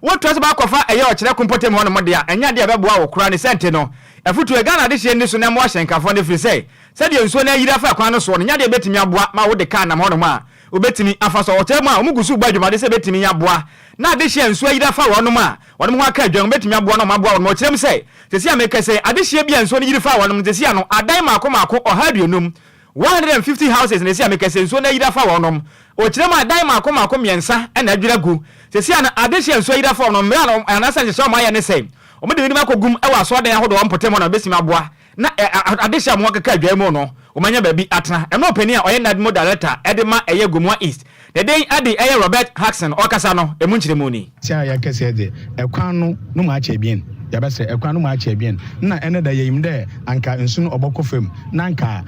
Wotoa so ba akɔfa ɛyɛ Ɔkyerɛko mpɔtam hɔ nom deɛ a, ɛnyɛ adeɛ a ɛbɛboa wo koraa. Ne sɛ nti no, afutuo yi, Ghana adehyeɛ nni so na ɛmmoa hyɛnkafoɔ no ɛfiri sɛ, sɛdeɛ nsuo no ayiri afa kwan no soɔ no, ɛnyɛ adeɛ a ɛbɛtumi aboa ma wode kaa nam hɔ nom a, wobɛtumi afa so. Ɔkyerɛ mu a, wɔgu so rebɔ adwumaden sɛ ɛbɛtumi aboa na adehyeɛ a nsuo ayiri afa wɔnom a, Wɔnom ho aka adwan, wɔbɛtumi aboa na wɔaboa wɔnom. Ɔkyerɛ mu sɛ, Seesei a merekasa yi, adehyeɛ bi a nsuo no yiri faa wɔnom no, seesei ano, adan mmaako mmaako 150, 150 houses, na seesei a merekasa yi, nsuo no ayiri afa wɔnom. Ɔkyerɛ mu adan mmaako mmaako mmiɛnsa na adwiri agu. Seesei ano, adehyeɛ a nsuo ayiri afa wɔnom, mmerɛ a anaasɛ nhyehyɛɛ a wɔayɛ ne sɛ, wɔde binom akɔgum wɔ asɔredan ahodoɔ wɔ mpɔtam hɔ na wɔbɛtumi aboa na adehye a wɔakeka adwae mu no, wɔanya baabi atena. Ɛno ɔpanin a ɔyɛ NADMO Director de ma ɛyɛ Gomoa East, ne din de ɛyɛ Robert Hudson, ɔrekasa no, ɛmu nkyerɛmu ni. Tsia a yɛkɛsɛ dze, kwan no no mu akyɛ ebien. Yɛbɛsɛ kwan no mu akyɛ ebien. Nna ɛne da yenyim dɛ anka nsu no ɔbɔkɔ famu na anka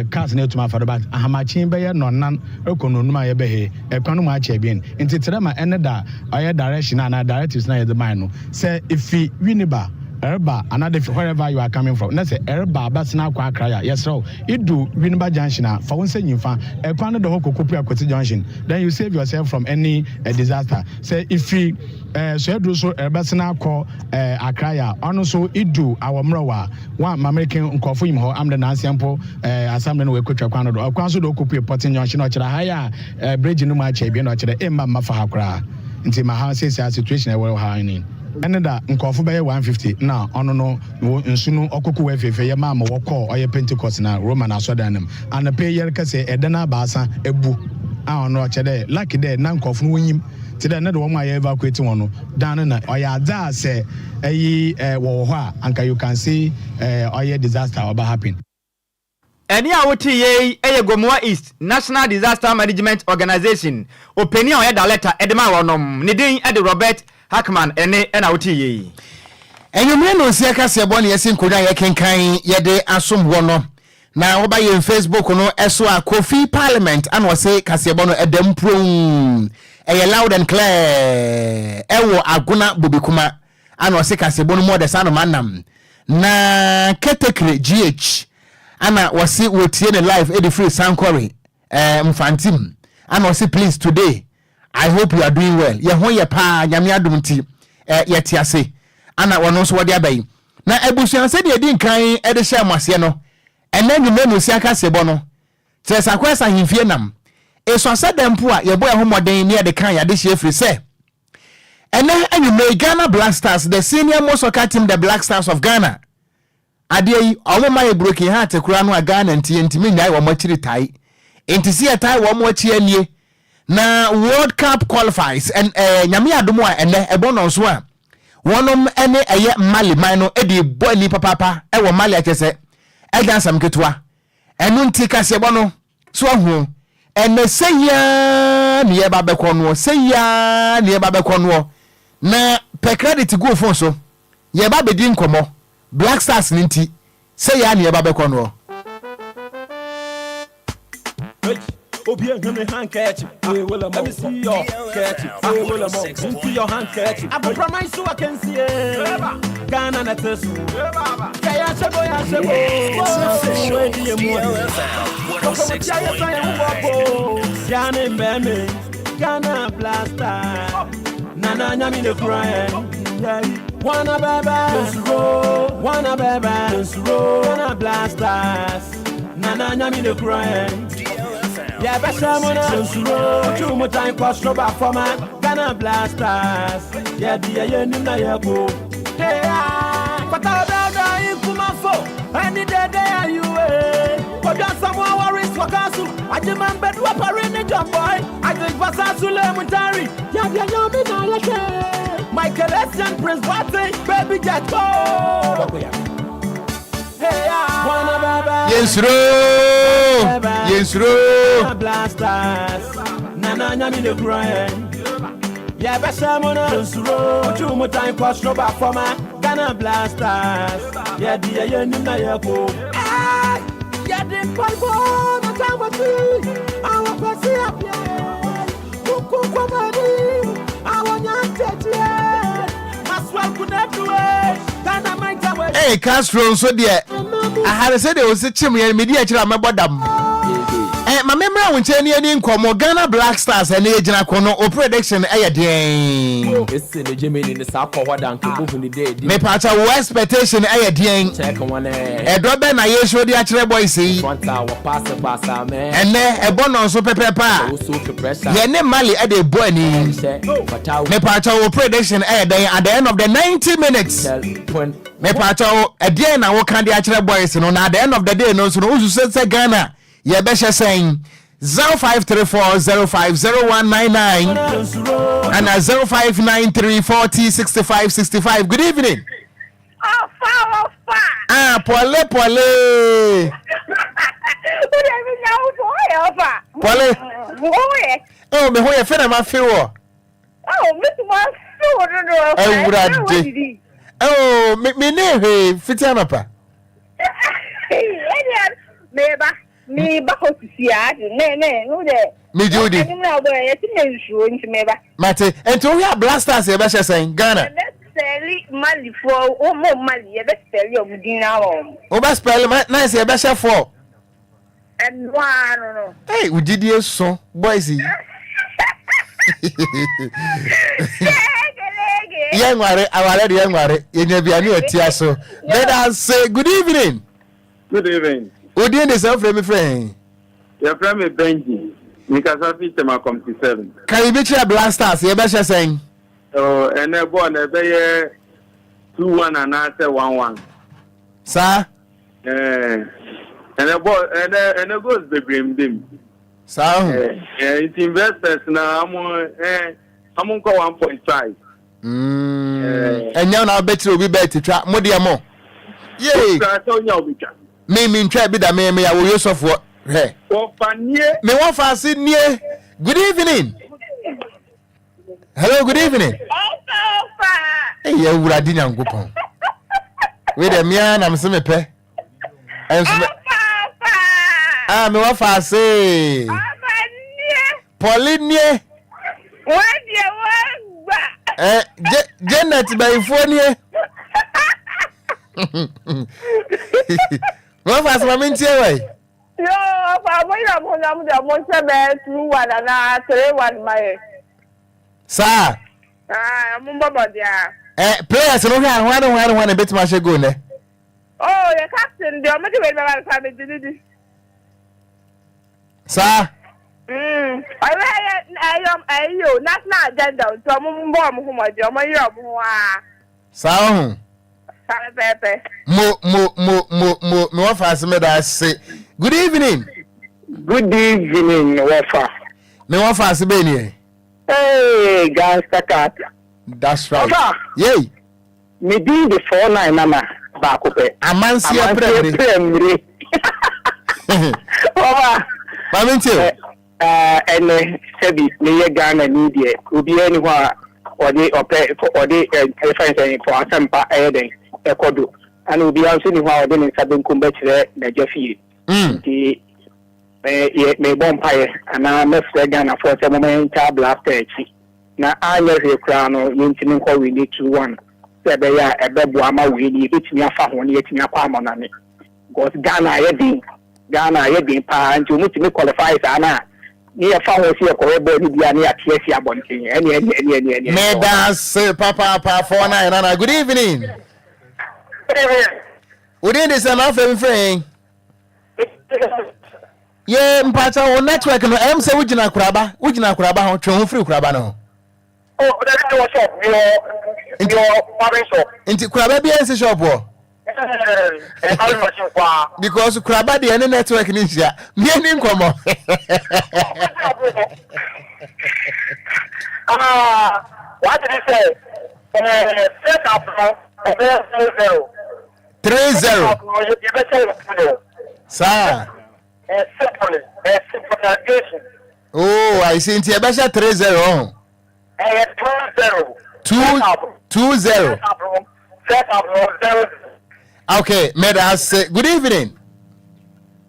cars no etum afa do but ahamakye bɛyɛ nɔnan rokɔ nɔnum a yɛbɛhɛ yi, kwan no mu akyɛ ebien. Ntsi tse dɛ ma ɛne da ɔyɛ direction anaa directives no a yɛdze mae no, Sɛ efi Winneba reba anaadɛ fi wherever you are coming from na sɛ ereba abɛsen akɔ Accra a, yɛserɛ wo, idu Winneba junction a, fa wo nsa nyimfa kwan no da hɔ kɔ Kopua Kwetsi junction, then you save yourself from any disaster. Sɛ ifi Swedru so rebɛsen akɔ Accra a, ɔno so idu Awɔmmerɛw a, wɔn a Mamereke nkorɔfo nyim hɔ, amdɛ nansia mpo asamble no woekotwa kwan no do, ɔkwan so do okopue Pɔtsen junction, ɔkyerɛ ha yi a Bridge no mu akyɛ ebien na ɔkyerɛ dɛ mma mma fa ha koraa ntsi ma ha siesia situation a ewɔ ha nye ɛne da nkorɔfo bɛyɛ 150 na ɔno no wɔ nsu no ɔkoko wɔ efeefe yɛ maa ma wɔkɔɔ ɔyɛ Pentecost na Roman asɔrdan no mu anapa yi yɛrekɛsɛ ɛdan abaasa ebu a ɔno ɔkyerɛ dɛ lucky dɛ na nkorɔfo no wonyim tse dɛ ne de wɔn a yɛ evacuate wɔn no dan no na ɔyɛ adze a sɛ ɛyi wɔwɔ hɔ a anka you can say ɔyɛ disaster ɔba happen. Ɛnne a woteeɛ yi yɛ Gomoa East National Disaster Management Organization ɔpanin a ɔyɛ dalɛta de ma wɔnom. Ne din de Robert Hackman ɛnne na woteeɛ yi. Anwummere nnɔnsia kaseɛbɔ na yɛasi nkonnwa a yɛkenkan yɛde asom wɔ no. Na woba yɛn Facebook no so a, Kofi Parliament ana ɔse kaseɛbɔ no ɛda mu puroon. Ɛyɛ loud and clear ɛwɔ Agona Bobekuma. Ana ɔse kaseɛbɔ no mu ɔdɛ saa no manam. Na Ketekre GH ana wɔse wɔtie ne live ɛde firi Sankore eh, Mfantim. Ana ɔse please today I hope you are doing well. Yɛ ho yɛ paa Nyame adom nti eh, yɛte ase. Ana wɔno nso wɔde aba yi. Na abusua sɛdeɛ ɛdi nkan ɛde hyɛɛ mo aseɛ no, ɛnɛ anwummerɛ na osi akaseɛbɔ no kyerɛ sɛ Akwasi ahemfie nam. Esua sɛ dɛn mpo a yɛbɔ yɛn ho mmɔden ne yɛde ka yɛn adehyeɛ firi sɛ Ɛnɛ anwummerɛ yi Ghana Black Stars, the senior most soccer team the Black Stars of Ghana. Adeɛ yi, wɔn ma yɛ broken heart koraa no a Ghana nti yɛntumi nnyae wɔn akyiri tae. Nti sɛ yɛtae wɔn akyi anie na World Cup qualifies ɛn ɛɛ Nyame adom a ɛnɛ ɛbɔ nɔnso a wɔnom ɛne ɛyɛ Mali man no ɛde bɔ ani papaapa ɛwɔ Mali akyɛ sɛ ɛnyɛ asɛm ketewa. Ɛno nti kaseɛbɔ no So wahu? Ɛnɛ sɛyi ara ne yɛba bɛkɔ noɔ, sɛyi ara ne yɛba bɛkɔ noɔ. Na pɛ credit gu wo phone so, yɛba bɛdi nkɔmmɔ, Black Stars no nti, sɛyi ara ne yɛba bɛkɔ noɔ. Obi ehun me handkerchief. Let me see your kerchief. Into your handkerchief. Agoprama so I can see. Ghana na tesu. Kaya shebo ya shebo. It's official. DLFM 106.9. Ghana mbeme. Ghana blaster. Nana nyami ne crying. Wanna baby, wanna baby, Ghana blasters. Nana nyami ne crying. Yeah, best I'm on a Two more time cost rubber for my Ghana blasters. Yeah, dear, yeah, nina yeah, go. Hey, ah, but I don't know any day, day, are you? Kọjá Samuel Warris Wakasu, Ajiman Bedua Parini John Boy, Isaac Vasasu Lemutari, Yabia Yami Nayake, Michael Essien Prince Boateng, Baby Jet Go. Yɛnsuro, yɛnsuro. Ghana Blasters, yɛde yɛyɛ nim na yɛkɔ. Yɛde mpaebɔ na taa wɔkyi, awɔ kwasi apia, kuku kwamani, awɔ nyankyɛkyɛ, Maxwell Kunadu, Ghana maita wɔ. Ee Castro nso deɛ ahare sɛ deɛ ɔsi kyem yɛn medi akyire a mɛbɔ dam. Eh, ma memmra wo nkyɛn ne ani nkɔmmɔ Ghana Black Stars ɛne yɛgyina ko no o prediction ɛyɛ deɛn? Mepaakyɛ wo expectation ɛyɛ deɛn? Ɛdɔ bɛ na yɛsuo de akyerɛ boys yi? Ɛnɛ ɛbɔ nɔnso pɛpɛpɛ a yɛne Mali ɛde bɔ ani. Mepaakyɛ wo prediction ɛyɛ dɛn at the end of the 90 minutes? Mepaakyɛ wo ɛdeɛn na woka de akyerɛ boys no na at the end of the day no nso no wosusu sɛ Ghana yɛbɛhyɛ sɛn? 0534050199 ana 0593 40 65 65. Good evening. Ɔfa ɔfa. Ah, pɔle pɔle. Wode mi nya wo so woyɛ ɔfa. Pɔle. Woyɛ. Oh, me ho yɛ fɛ na ma fe wɔ. Oh, me tuma fe wo dodo. Awurade. Oh, me me ne hwee fiti anɔpa. Ɛdeɛ meba meba hɔ sisi a ade ne ne no dɛ. Megye wo di. Anim na wobɔ yɛ ti na nsuo nti meba. Mate nti wohwɛ a Blasters yɛbɛhyɛ sɛn Ghana. Yɛbɛ spɛli Malifoɔ wɔn Mali yɛbɛ spɛli wɔn din na wɔn. Wobɛ spɛli ma na sɛ yɛbɛhyɛ fɔɔ. Ɛno ara no no. Hey, wo gyidie so boys yi. Yɛnware aware de yɛnware yɛnya bia ne yɛtia so. Meda ase. Good evening. Good evening. Wo din de sɛ wofrɛ me frɛ he? Yɛfrɛ me Benji. Mekasa fi Tema Committee 7. Ka biribi kyerɛ Black Stars yɛbɛhyɛ sɛn? Oh, ɛnɛ bɔɔl no ɛbɛyɛ 2-1 anaasɛ 1-1. Saa? Ɛɛ, ɛnɛ bɔɔl ɛnɛ ɛnɛ goals bebree mbem. Saa ho. Ɛɛ nti investors na ɔmo ɛɛ ɔmo nkɔ 1.5. Ɛnyɛ na wobɛkyerɛ obi bɛɛ titwa mo deɛ mo. Yee. Wokura sɛ onya obi twa. Me me ntwa bi da me me awɔ yosɔfoɔ hwɛ. Wɔfa nie. Me wɔfa ase nie. Good evening. Hello, good evening. Ɔfa ɔfa. Eyi awurade nyankopɔn. Wei deɛ mmea na mese mepɛ. Ɛnso me. Ɔfa ɔfa. Ah, me wɔfa ase. Ɔfa nie. Pɔli nie. Wɔn deɛ wɔn gba. Eh, Janet bɛyifoɔ nie. Wɔfa ase ma mentie wɔ yi. Yoo, ɔfa mo yɛ mo nam deɛ mo nhyɛ bɛyɛ 2-1 anaa 3-1 ma yɛ. Saa. Ah, mo bɔ bɔ deɛ. Eh, players no hwɛ a hwan ne hwan ne hwan na ebetumi ahyɛ goal nɛ. Oh, yɛ captain deɛ ɔmo de wei bɛba no koraa megye ne di. Saa. Ɔyɛ ɛyɛ ɛyɛ ɛyɛ o national agenda nti ɔmo mbɔ ɔmo ho mɔden ɔmo yɛ ɔmo ho aa. Saa ɔho. Saa pɛpɛɛpɛ. Mo mo mo mo mo me wɔfa ase meda ase. Good evening. Good evening wɔfa. Me wɔfa ase bɛyɛ nie. Hey, gangster cat. That's right. Wɔfa. Yay. Me din de 49 nana baako pɛ. Amanseɛ prɛmire. Amanseɛ prɛmire. Wɔfa. Maame ntie o. Ɛnɛ sɛbi meyɛ Ghana ni deɛ obiara ni hɔ a ɔde ɔpɛ ɔde ɛfɛn sɛ fɔ asɛmpa ɛyɛ dɛn ɛkɔ do ɛna obiara nso ni hɔ a ɔde ne nsa benkum bɛkyerɛ n'agya fie nti mɛ mebɔ mpaeɛ anaa mɛfrɛ Ghanafoɔ sɛ moma yɛntaa Blaster akyi na anyɛ hwee koraa no yɛntumi nkɔ wini 2-1 sɛ ɛbɛyɛ a ɛbɛboa ama wei no yɛbɛtumi afa ho na yɛatumi akɔ amɔnane because Ghana ayɛ den Ghana ayɛ den paa nti wɔn tumi qualify saa na ne yɛ fa ho si yɛ kɔyɛ bɔɔl no bi a ne yɛ ate asi abɔnten ɛne ɛne ɛne ɛne ɛne. Meda ase papaapa 49 nana good evening. Wodin de sɛ na afei mfrɛ yɛn. Yɛ mpakyɛ wo network no ɛm sɛ wogyina koraba wogyina koraba ho twe ho firi koraba no ho. Oh, dabi mi wɔ shop mi wɔ mi wɔ barbering shop. Nti kuraba bi nsi shop wɔ. Ɛɛ barbering machine kwa. Because kuraba deɛ ne network ne nhyia. Mmea ni nkɔmɔ. Ah, wagye di sɛ ɛɛ first half no ɛbɛyɛ 0-0. 3-0. Saa. Oh, I see. Nti ɛbɛhyɛ 3-0 ɔho. Ɛyɛ 2-0. 2-0. Okay, meda ase. Good evening.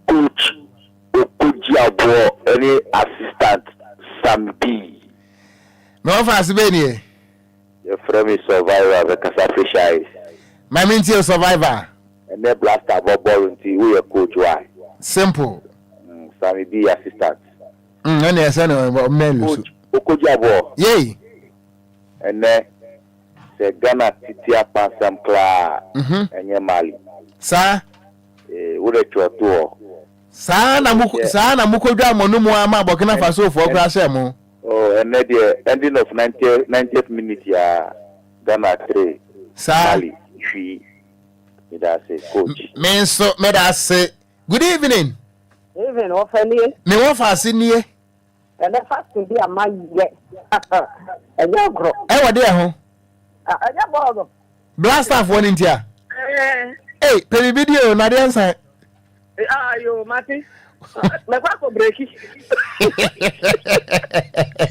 Coach Okogye Aboɔ ne assistant Sammy B. Me wɔfa ase bɛɛ nie. Yɛfrɛ me Survivor mekasa firi Shires. Ma me ntie o Survivor. Ɛnɛ Blaster bɔ bɔɔl nti woyɛ coach why? Simple. Mm, Sammy B assistant. Mm, ɛne ɛsɛ no ɔmmɛ lusu. Coach Okogye Aboɔ. Yei. Ɛnɛ sɛ Ghana titi apansam koraa a, Mhm. ɛnyɛ Mali. Saa. Eh, wode twerɛ to hɔ. Saa na mo saa na mokodwa mo no mu ama Burkina Fasofoɔ koraa hyɛɛ mo. Oh, ɛnɛ deɛ ending of 90th 90th minute ya Ghana 3 Saa. Mali hwii. Meda ase coach. Me nso meda ase. Good evening. Evening, wɔfa nie. Me wɔfa ase nie. Ɛnɛ fasting bi a mayɛ ɛnyɛ agorɔ. Ɛwɔ deɛ ho? Ɛnyɛ bɔɔlo. Blasterfoɔ no nti a? Ei, pɛ biribi di o, nadeɛ nsan. Ayo, mate. Mɛkɔ akɔ breki.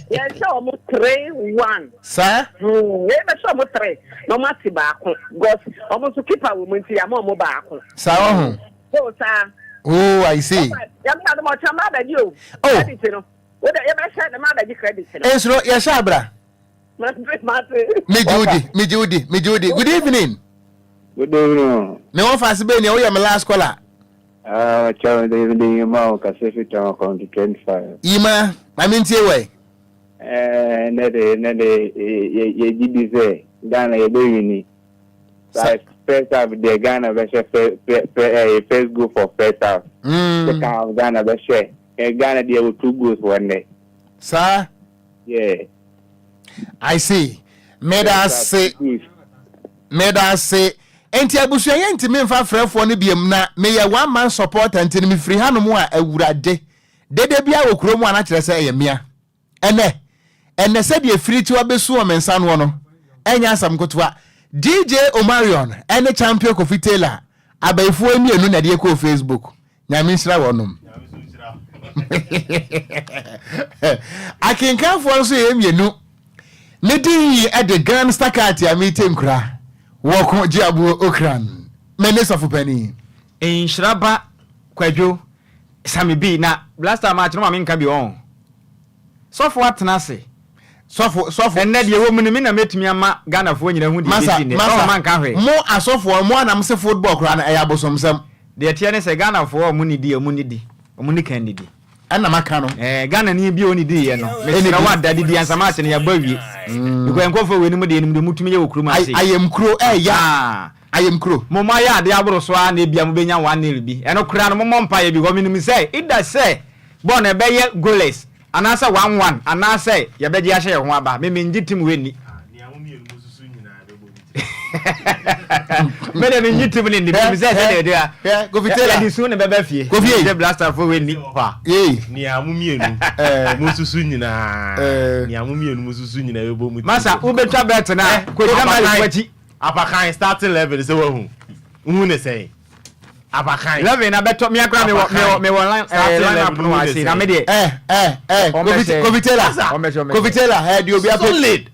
Yɛnhyɛ wɔn 3-1. Saa? Hmm, yɛbɛhyɛ wɔn 3 na wɔn ate baako. Because wɔn nso keeper wɔ mu nti yɛama wɔn baako. Saa wɔ ho? Oh, saa. Oh, I see. Yɛn adom ɔkyɛ maa bɛgye o. Oh. Credit no. Wo de yɛbɛhyɛ ne maa bɛgye credit no. Nsoro yɛhyɛ abra. Mate mate. Megye wo di, megye wo di, megye wo di. Good evening. Good evening. Me wɔn faase bɛyɛ nea woyɛ me last caller. Ah, ɔkyɛ me de de yima o kase fi tɔn kɔntu 25. Yima, maame ntie wɛ. Ɛɛ ne de ne de yɛ yɛ gyi di sɛ Ghana yɛ bɛ wini. Like first half deɛ Ghana bɛhyɛ fɛ fɛ fɛ ɛyɛ first goal for first half. Mm. Second half Ghana bɛhyɛ ɛ Ghana deɛ wɔ two goals wɔ nnɛ. Saa. Yeah. I see. Meda ase. Meda ase. Nti abusua yɛ ntumi nfa frɛfoɔ no biom na meyɛ one man supporter nti no mefiri hanom a awurade dede biara wɔ kurom a na kyerɛ sɛ ɛyɛ mmea. Ɛnnɛ, ɛnnɛ sɛdeɛ firikyiwa bɛsu wɔ me nsa noɔ no, ɛnyɛ asɛm nkotoa. DJ Omarion ne Champion Kofi Taylor, abayifoɔ yi mmienu na ɛdeɛ kɔɔ Facebook. Nyame nhyira wɔnom. Akenkanfoɔ nso yɛ mmienu. Ne din yi de Gan Stakati a mete nkura wɔko gye aboɔ Okran. Me ne sɔfo panin. Nhyira ba Kwadwo Same bi na blaster match no ma menka bi ɔn. Sɔfo atena ase. Sɔfo sɔfo. Ɛnnɛ deɛ ɛwɔ mu no me na mɛtumi ama Ghanafoɔ nyina hu deɛ Masa ɛbɛsi nnɛ. masa Ɔn manka hwee. mo asɔfoɔ mo a na mo se football koraa no ɛyɛ abosomsɛm. Deɛ ɛteɛ ne sɛ Ghanafoɔ a ɔmo nidi a ɔmo nidi ɔmo ni kan didi. Ɛna maka no. Ɛɛ Ghanani bi a ɔnidi yɛ no mesrɛ wo ada didi ansa match no yɛabɔ awie. Because nkurɔfoɔ wei nom deɛ yɛnim deɛ ɔmo tumi yɛ wɔ kurom ha sei. Ayamkuro ɛɛya. Ayamkuro. Mo mo ayɛ adeɛ aboro so ara na ebia mo bɛnya one nil bi. Ɛno koraa no mommɔ mpaeɛ because menim sɛ either sɛ bɔɔl no ɛbɛyɛ goalless anaasɛ one one anaasɛ yɛbɛgye ahyɛ yɛn ho aba. Me mengye team wei nni. Me deɛ mengye team no nni. Menim sɛ sɛdeɛ ɛde a yɛde su na ɛbɛba fie. Mengye Blasterfoɔ wei nni. Nea mo mmienu mo susu nyinaa nea mo mmienu mo susu nyinaa ɛbɛbɔ mu. Masa wobɛtwa bet no a kɔgyina Malifoɔ akyi. Apakan starting level sɛ wahu wohu ne sɛn apakan. Level na bɛtɔ mi akora mi wɔ mi wɔ mi wɔ line ɛɛ line up no wa se na mi deɛ. Ɛ ɛ ɛ Kofi Kofi Taylor Kofi Taylor ɛ deɛ obi apɛ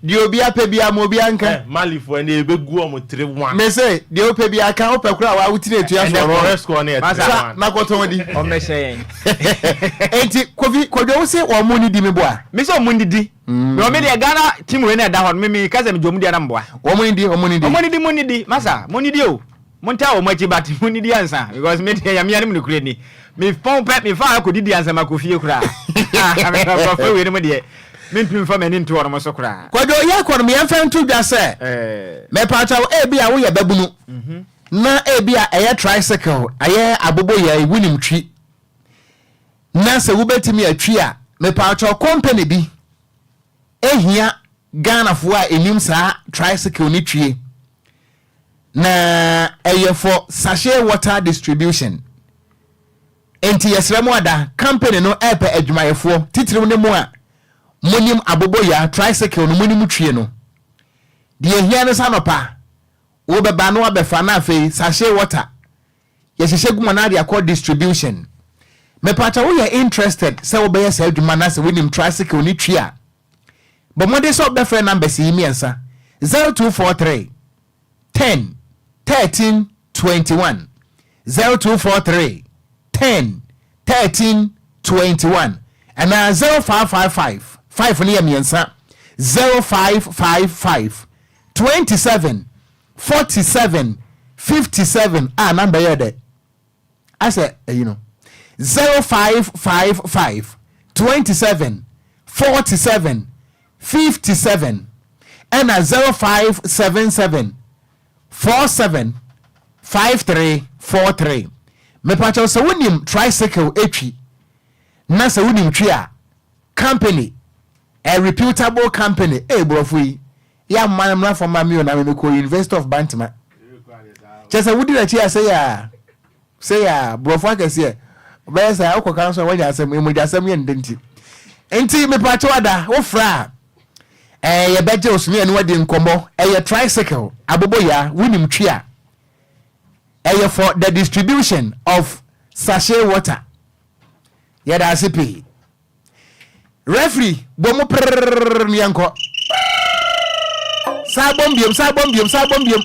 deɛ obi apɛ bi ama obi anka. Ɛ Mali fo ɛnna ebe gu ɔmo 3-1. Mɛ sɛ deɛ opɛ bi aka opɛ kora wa wotiri etua so ɔno. Ɛnɛ correct score no yɛ 3-1. Na kɔtɔn di. Ɔmɛhyɛ yɛn. Eti Kofi Kodwo wo se wɔn mo ni di mi bo a. Mi sɛ ɔmo ni di. Mm. Me deɛ Ghana team wei na ɛda hɔ no me me kasa me dwom deɛ na mboa. Wɔn ni di wɔn ni di. Wɔn ni di mo ni di masa mo ni di o mo ntaa wɔn akyi but mo ni di ansa because me deɛ yamia ne mo nukuri ni me pɔn pɛ me fa akɔ didi ansa ma kɔ fie koraa nkurɔfoɔ wei no mo deɛ me ntumi nfa m'ani nto wɔn so koraa. Kwadwo yɛ kɔ no yɛn fɛn to dwa sɛ mɛpakyɛw ebi a woyɛ babunu mhm. na ebi a ɛyɛ tricycle ɛyɛ aboboyaa yi wunim twi. Na sɛ wobɛtumi atwi a, mepaakyɛw company bi ehia Ghanafoɔ a enim saa tricycle ne twie. Na ɛyɛ for sachet water distribution. Enti yɛsrɛ mo ada, company no ɛɛpɛ adwumayɛfoɔ, titiriw ne mo a monim aboboyaa, tricycle no monim twie no. Deɛ ehia ne sɛ anɔpa. Wobɛba na wabɛfa na afei sachet water yɛhyehyɛ gu mu na ade akɔ distribution. Mepakyɛ woyɛ interested sɛ wobɛyɛ saa adwuma na sɛ wonim tricycle ne twi a, bɔ mmɔden sɛ wobɛfrɛ numbers yi mmiɛnsa 0243 10 13 21 0243 10 13 21 anaa 0555 5 no yɛ mmiɛnsa 0555 27 47 57 a number yɛ dɛ asɛ ɛyi no 0555 27 47 57 ɛna 0577 47 53 43. Mepakyɛw sɛ wonim tricycle etwi na sɛ wonim twi a company a reputable company ee borɔfo yi yɛ amma no mmra fam ma me o na me mekɔ University of Bantama kyɛ sɛ wodi n'akyi a sɛ yɛ a sɛ yɛ a borɔfo akɛseɛ bɛyɛ sɛ wokɔ kan so a woanya asɛm emogyasɛm yɛ ndɛ nti nti mepakyɛw ada wofrɛ a ɛɛ yɛbɛgye wo so ne yɛne wadi nkɔmmɔ. Ɛyɛ tricycle aboboyaa wonim twi a ɛyɛ for the distribution of sachet water. Yɛda ase pii. Referee bɔ mu prrrr ne yɛnkɔ. Saa bɔm biom, saa bɔm biom, saa bɔm biom.